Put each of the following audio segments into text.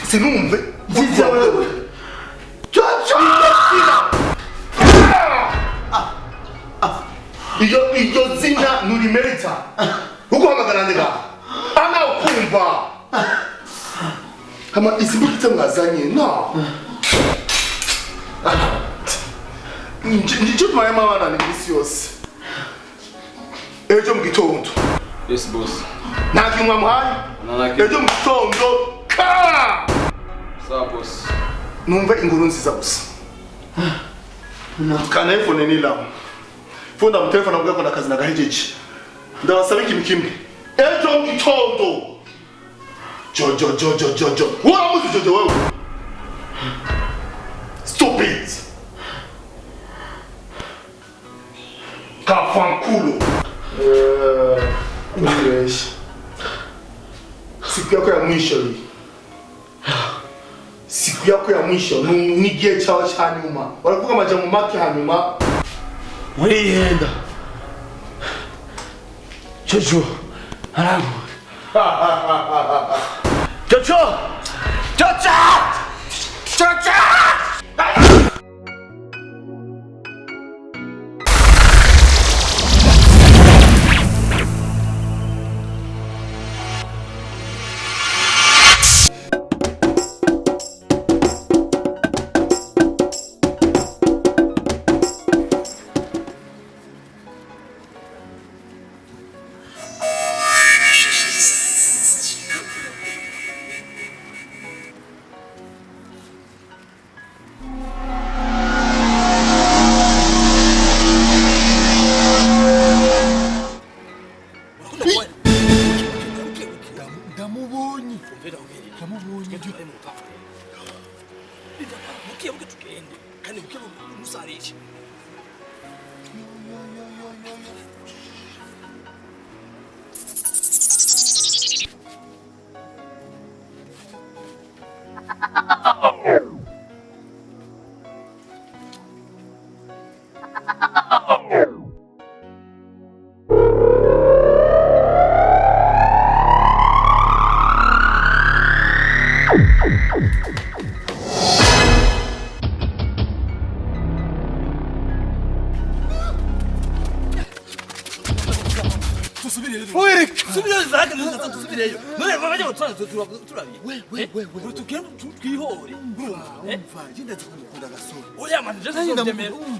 Sinumve. Jojo. Iryo zina nturimerita uguhamagara ndega ana ukumva hama izi mbugita mwazanye no nicyo tubayemo abana iminsi yose. Ejo mu gitondo. Yes boss. Nta kintu mwamuhaye. Ejo mu gitondo ka Sawa boss. Numva inkuru nziza gusa. Kanayifone nilamu funda mu telefone avuga ko ndakazi nagahejeje. Ndabasaba ikintu kimwe. Ejo mu gitondo. Jojo Jojo Jojo. Uramuzi Jojo wewe? Stupid. Kafankulo. English. Siku yako ya mwisho hii. Siku yako ya mwisho n'igihe cyawe cya nyuma. Baravuga amajambo make hanyuma. Murihenda. Jojo. Aramu. Jojo. Jojo. Jojo.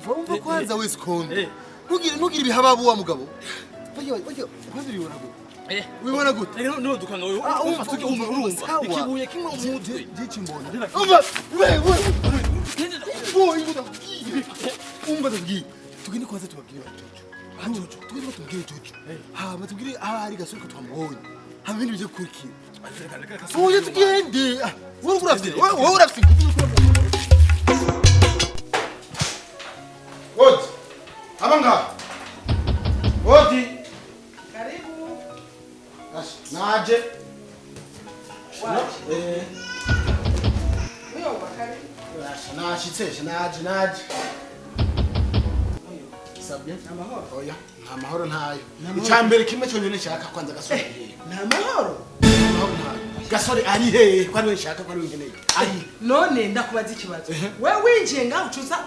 Umva kwanza wese konde. Ntugire ibihababu wa mugabo. Kwanza uribona gute? Ubibona gute? Rero dukanga wewe urumva ikibuye kimwe umutwe gici mbona. Umva wewe umva ndakubwiye. Tugende kwanza tubabwire Jojo. Tugende tubwire Jojo. Ha batubwire ahari Gasore ko twamubonye. Haba ibindi bigiye gukurikira. Oya tugende. Wowe urafite. Wowe urafite. Odi. Abanga. Odi. Karibu. Naje. Waje. Muyoba karibu. Nashitse, naje. Sabye? Amahoro. Oya, nta mahoro ntayo. Icambere kimwe cyonyine nshaka kwanza Gasore ari hehe. Nta mahoro. Mahoro ntayo. Gasore ari hehe? Ko ari we nshaka, ko ari we nkeneye. Ari. None ndakubaza ikibazo. We winjiye ngaho ucuza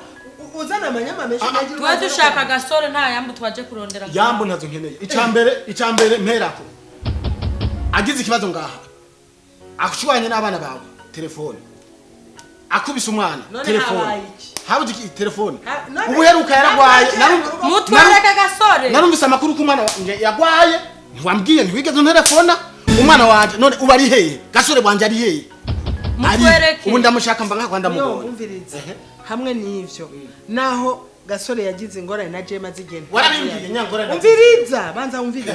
uzana amanyama menshi nagira. Twe dushaka Gasore nta yambu twaje kurondera. Yambu ntazo nkeneye. Icambere mperako. Agize ikibazo ngaha. Akushwanye n'abana bawe telefone. Akubise umwana telefone. Habuze iki telefone. Ubuheruka yaragwaye. Mutwereka Gasore. Narumvise amakuru ko umwana yagwaye. Ntiwambwiye ntiwigeze unterefona. Umwana wanje none uba ari hehe? Gasore wanje ari hehe? Mutwereke. Ubu ndamushaka mva nka ndamubonye. Umvirize. Hamwe n'ivyo naho Gasore yagize ingorane na Jema zigenda. Warabimbwiye nyangorane. Umviriza, banza umviriza.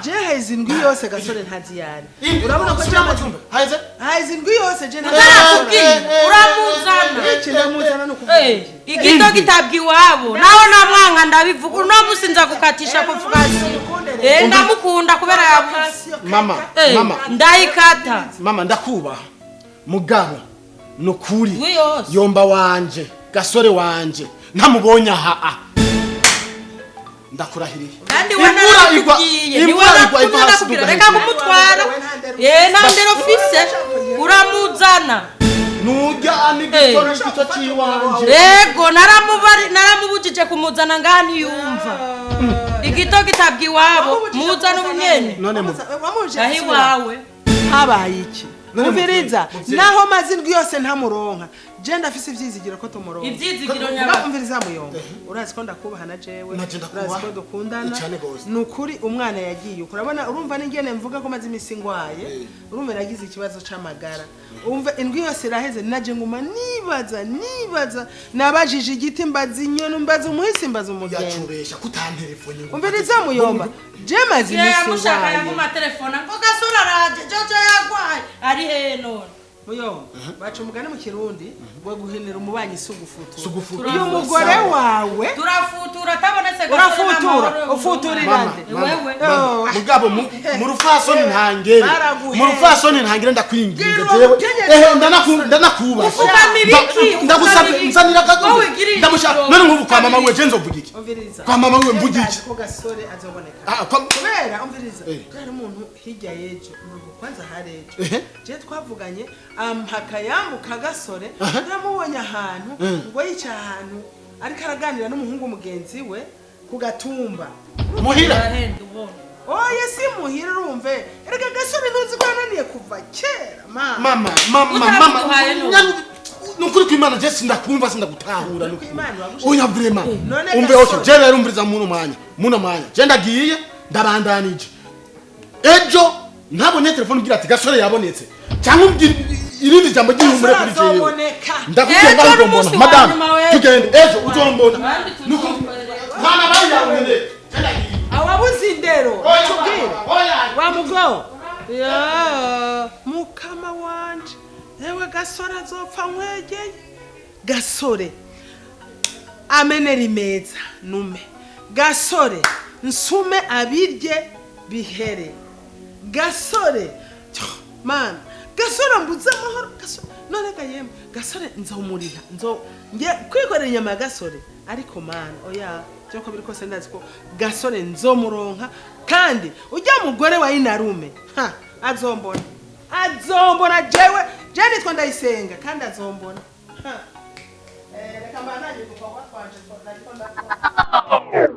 Je haizi indwi yose Gasore ntaziyari. Urabona ko Jema haize? Haizi indwi yose je ntaziyari. Uramuzana. Iki ndamuzana no kuvuga. Igito gitabwa iwabo. Naho namwanga ndabivuga. Uno musi nza gukatisha kuvuga. Ndamukunda kubera yabuze. Mama, mama. Ndayikata. Mama ndakubaha. Mugabo nukuri. Yomba wanje, Gasore wanje. Ntamubonye aha. Ndakurahiriye. Kandi wanakubwiye. Ni wanakubwiye reka kumutwara. Nta ndero office. Mufate uramuzana. Nujya anigitoro gito ciwanje. Ego naramubujije kumuzana ngaha ntiyumva. Igito gitabwa iwabo muzana ubunyene. None aho iwawe habaye iki? Umviriza naho mazi indwi yose ntamuronka. Je ndafise ivyizigiro ko tumuronka. Ivyizigiro nyaba. Umviriza muyonga. Urazi ko ndakubaha na jewe. Urazi ko dukundana. Nukuri umwana yagiye. Urabona urumva n'ingene mvuga ko mazi imisi ngwaye. Urumva nagize ikibazo c'amagara. Umva indwi yose iraheze naje nguma nibaza nabajije igiti mbaza inyoni mbaza umuhisi mbaza umugenzi. Yacubesha kutantelefone. Umviriza muyomba. Je mazi imisi ngwaye. Yaguma telefone ngo gasura raje Jojo yagwaye ari he none. Muyomba baca umugani mu Kirundi ngo guhenera umubanyi si ugufutura. Iyo umugore wawe turafutura tabonetse urafutura ufuturirande wewe mugabo mu rufasoni ntangere mu rufasoni ntangere ndakwinginze jewe ehe ndanakuba ndagusabye nzanira kago ndamushaka none nkubu kwa mama we je nzovuga iki kwa mama we mvuga iki ko gasore azoboneka kubera umviriza hari umuntu hirya yejo kwanza harejo je twavuganye ampaka yambuka gasore namubonye ahantu ngo yica ahantu ariko araganira n'umuhungu mugenzi we ku gatumba muhira. Oye si muhira urumve erega gasore ntuzi ko yananiye kuva kera mama mama mama nukuri kwimana je sindakumva sindagutahura nukuri oya vraiment umve okay je rero umviriza muno mwanya je ndagiye ndabandanije ejo ntabonye telefone ugira ati gasore yabonetse cyangwa irindi jambo ry'ihumure kuri jewe ndakubwiye ngo uzombona madame tugende ejo uzombona nuko mwana bari yawe awabuze indero tubwire wa mugo ya mukama wanje ewe gasore azopfa nkwegeye gasore amenera imeza nume gasore nsume abirye bihere gasore man gasore mbuze amahoro gasore none gayemwe gasore nzomuriha nzo nge kwikorera inyama ya gasore ariko man oya cyo ko biri kose ndazi ko gasore nzomuronka kandi ujya mugore wa inarume ha azombona jewe je nitwa Ndayisenga kandi azombona ha reka mbandanye kuva twanje ndiko ndakora.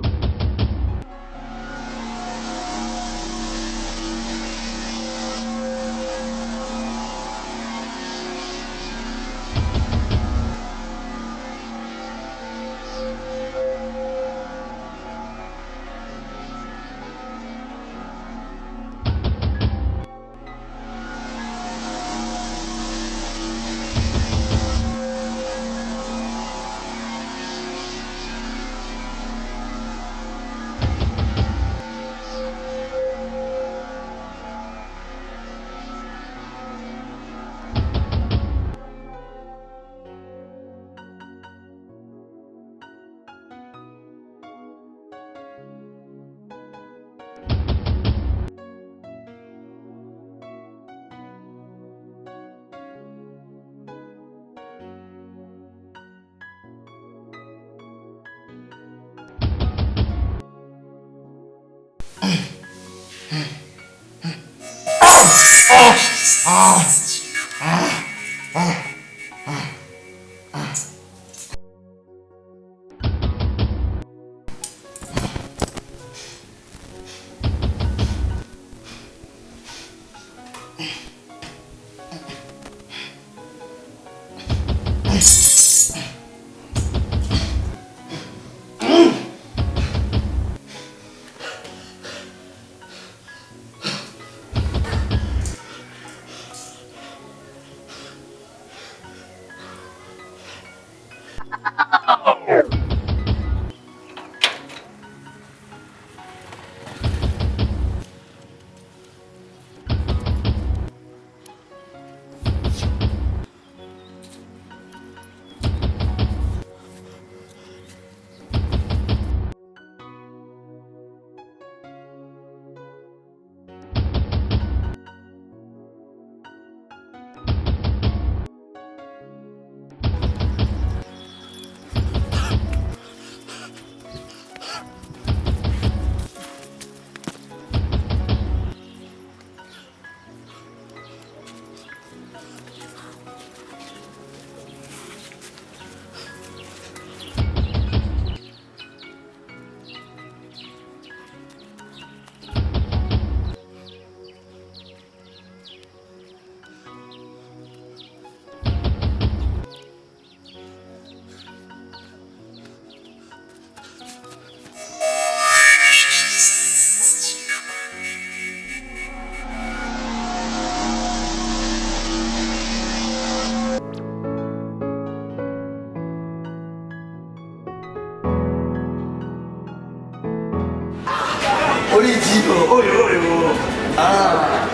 Original. Oyo oyo. Ah.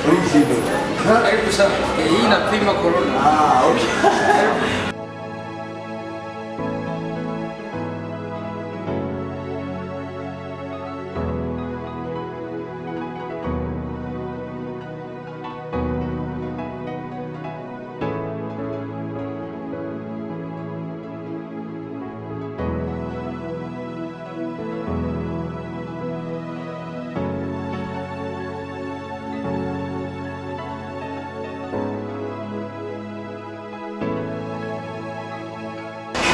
Original. Karibu sana. Hii inapima corona. Ah, okay.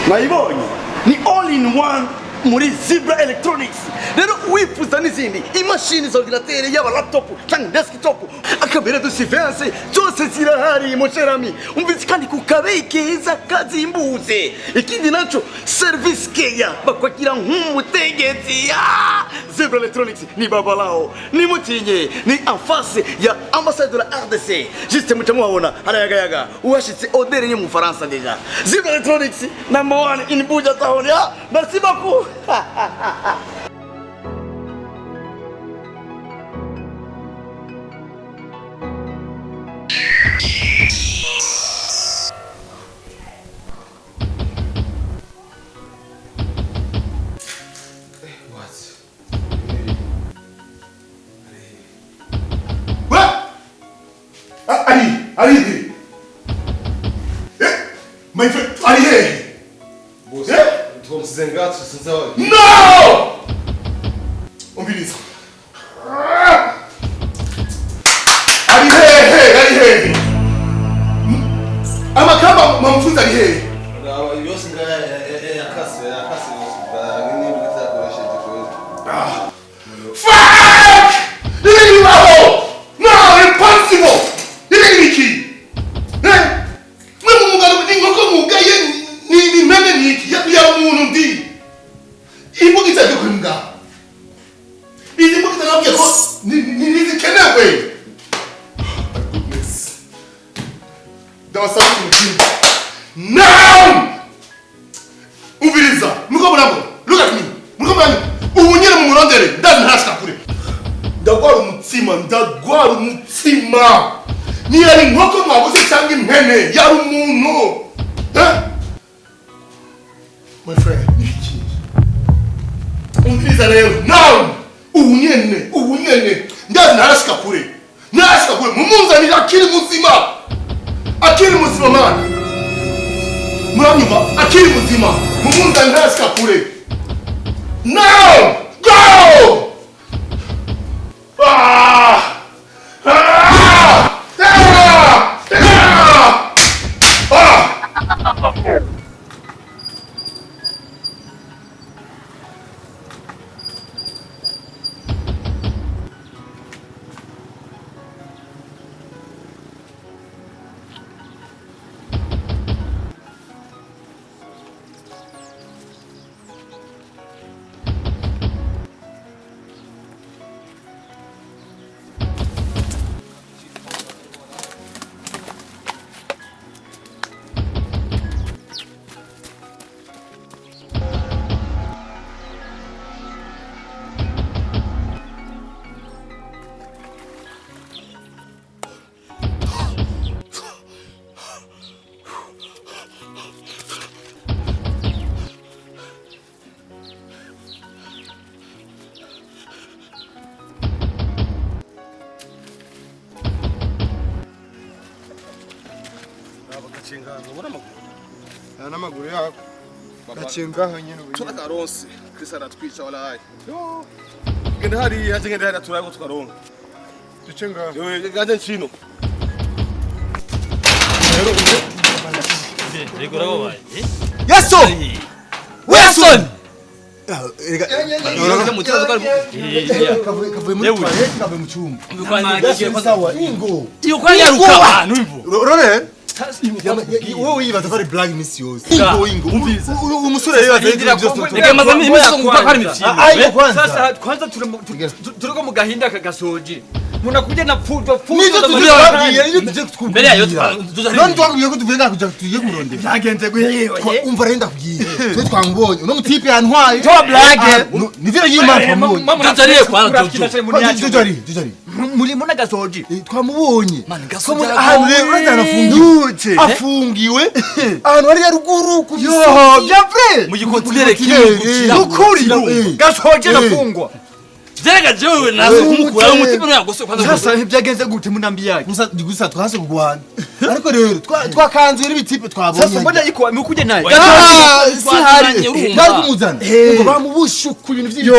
Mwayibonye ni all in one muri Zebra Electronics. Rero wifuza n'izindi imashini za ordinateur, yaba laptop cyangwa desktop, akamera de surveillance, zose zirahari mon cher ami. Umvise kandi ku kabeyi keza kazimbuze. Ikindi naco service care, bakwakira nk'umutegetsi. Ah! Zebra Electronics ni baba lao, nimutinye, ni en face ya ambassade de la RDC, juste muca muhabona harayagayaga uhashitse odere ni mu Faransa déjà. Zebra Electronics number one in Buja town. Ah, merci beaucoup. Ari eh my friend, ari hehe? Boss. Eh? Twamusize ngaha sinzi aho. No! Umviriza. Ari hehe, ari hehe? Amakamba mamufunza ari hehe? Raba yose ngaha yakase yakase yose. Ni bitakoresheje kweli. Ah. Fuck! Ibi bibaho! No, impossible! Ibi ni iki? Eh? Mwe mu mugano ni inkoko mwugaye, ni impene, ni iki? Ya muntu ndi. Imbugita yo kuri mbwa. Izi mbugita nabwiye ko ni zikenewe. My goodness. Ndabasaba ikintu kimwe. Now! Umviriza, muko murabona. Look at me. Muko murabona. Ubu nyene mu murondere, ndazi ntashika kure. Ndagwara umutsima, ndagwara umutsima. Ni yari inkoko mwabuze cyangwa impene, yari umuntu. Eh? My friend, ni iki? Umviriza rero, now! Ubu nyene, ubu nyene, ndazi ntarashika kure. Ntarashika kure, mumunzanire akiri muzima. Akiri muzima man. Muranyumva, akiri muzima. Mumunzanire ntarashika kure. Now! Go! Ah! Ah! Ah! Ah! Ah! N'amaguru yako gacengaho nyene ubu. Turakaronse Chris aratwica walahi. Yo. Genda hariya, genda hariya turago tukaronka. Duce ngaho. Yewe gaje nchino. Yesu! Wilson! Kavuye muri toilette, kavuye mu cyumba. Sawa, ingo. Yuko abantu imvu. Rore? Wowe wibaza ko ari black miss yose. Ingo ingo. Umusore yibaza ibyo byose. Reka maze imisi ngo mpaka ari imikino. Ayi kwanza. Sasa kwanza turiko mu gahinda kagasoje. Munakuja na fujo fujo. Nivyo tuje kubabwira, nivyo tuje Mbere yayo kukubwira. None twakubwiye ko tuvuye ngaha kuja tugiye kumurondera. Byagenze guhewe. Umva rero ndakubwiye. Twe twamubonye. Uno mutipe yantwaye. Toa blage. Nivyo y'Imana twamubonye. Jojo ariye kwanza Jojo. Jojo ari, Jojo ari. Muri muna gasoji. Twamubonye. Gasoji Ahantu rero uretse arafungiwe. Afungiwe. Ahantu hari yaruguru ku Yo, bien vrai. Mu gikontinere kimwe. Nukuri. Gasoji arafungwa. Jerega jewe nazo kumukura umutima ntiyagose kwanza. Sasa byagenze gute munambi yake? Gusa gusa twase kugwana. Ariko rero twakanzuye n'ibitipe twabonye. Sasa mbona iko mukuje naye. Si hari. Bari kumuzana. Ngo bamubushuku ibintu by'ibyo.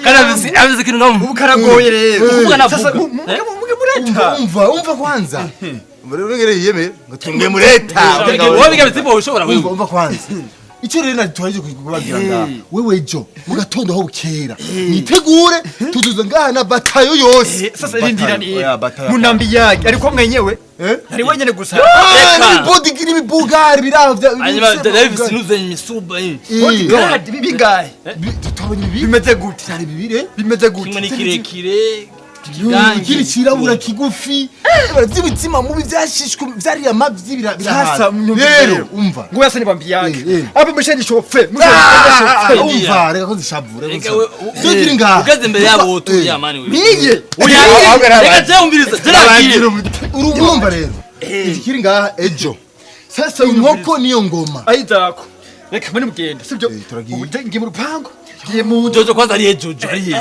Kana abizi kintu ngamu. Ubu karagoye rero. Sasa muge mureta. Umva umva kwanza. Murengere yiyeme ngo tumwe mureta. Wowe biga bitipo ushobora wewe. Umva kwanza. Icyo rero natwaje kubabwira ngaha wewe jo mu gatondo aho bukera nitegure tuduze ngaha na batayo yose. Sasa rindira ni munambi yake ariko mwenyewe ari wenyene gusa. Ni body giri bugari biraho. Hanyuma Davis nuze imisuba. Bodyguard bingahe? Tutabonye bibi. Bimeze gute? Cyari bibire. Bimeze gute? Kimwe ni kirekire. Ikiri cirabura kigufi by'ibitsima mubi byashishwe byari amavyi Sasa rero umva ngo yasa nibambi yake abe musheni shofe umva reka ko zishavure turi ngaha ugeze imbere yabo turi amani wewe niye reka je umviriza jeragiye urumva rero ikiri ngaha ejo sasa inkoko niyo ngoma ayidako reka muri mugenda sibyo ngiye mu rupango. Jojo kwanza ariye Jojo ariye.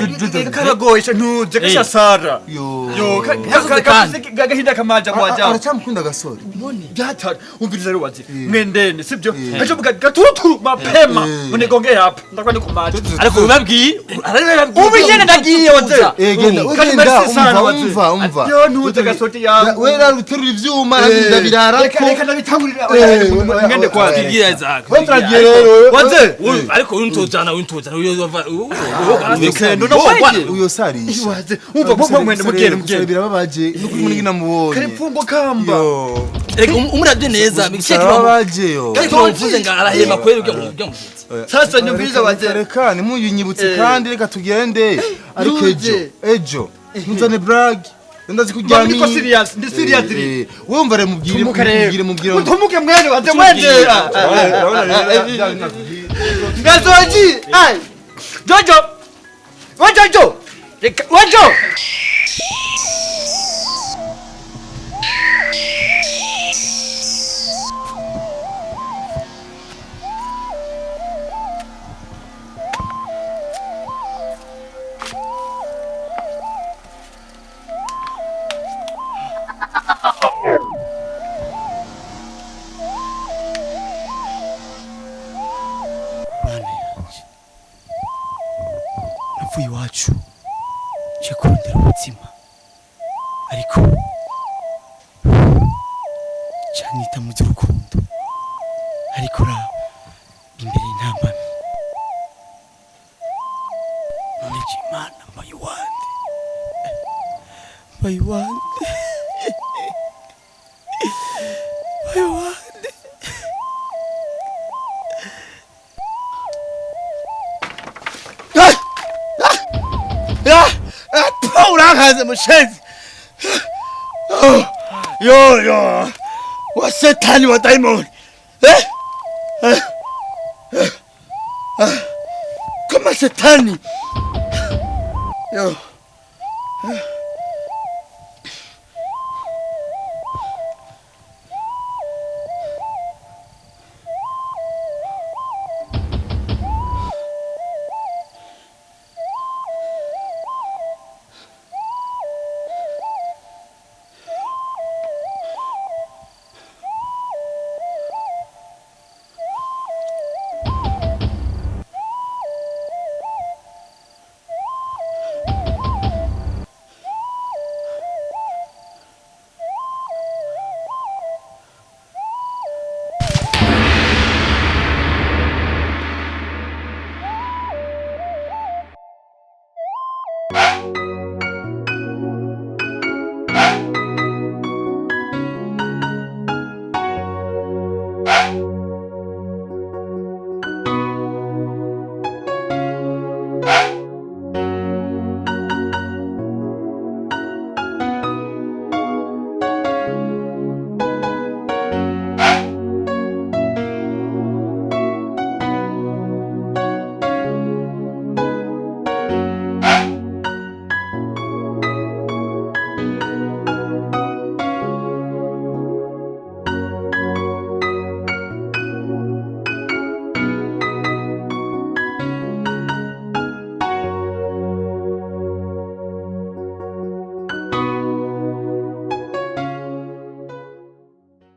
Karagoye ntuze kasha Sara. Yo gahinda kamaja kwaja. Aracamukunda gasore. Byatari umviriza rero wazi. Mwendene sibyo? Ejo gatutu mapema munigonge hapa ndakwa ndi kumaja. Ariko ubabwiye arababwiye. Ubu nyene ndagiye waze. Genda ugenda umva umva. Yo ntuze gasoti yangu. We rero uterura ivyuma ndabirara. Reka reka ndabitangurira. Ngende kwa. Kigira Isaac. We turagiye rero. Waze. Ariko untojana untojana uyo sarisha umva umva mwende mugende mugende birababaje nukuri muri ngina mubonye karipfungo kamba reka umuravye neza birababaje yo kandi mvuze nga arahema kweri ujya mu sasa nyumviriza waze reka nimuyinyibutse kandi reka tugende ariko ejo ejo ntuzane brag ndazi kuryamye ndiko serious ndi serious wewe umva re mubwire mubwire mubwire mutumuke mwene waze mwende ngazoji ai Jojo! Jojo! Jojo! Navuye iwacu nje kurondera ubuzima ariko canita mu by'urukundo ariko raba imbere y'intambamyi none je Imana mbaye uwande mbaye uwande mbaye uwande. Urankaze mushenzi. Yo yo wa setani wa daimoni. Kama setani. Yo.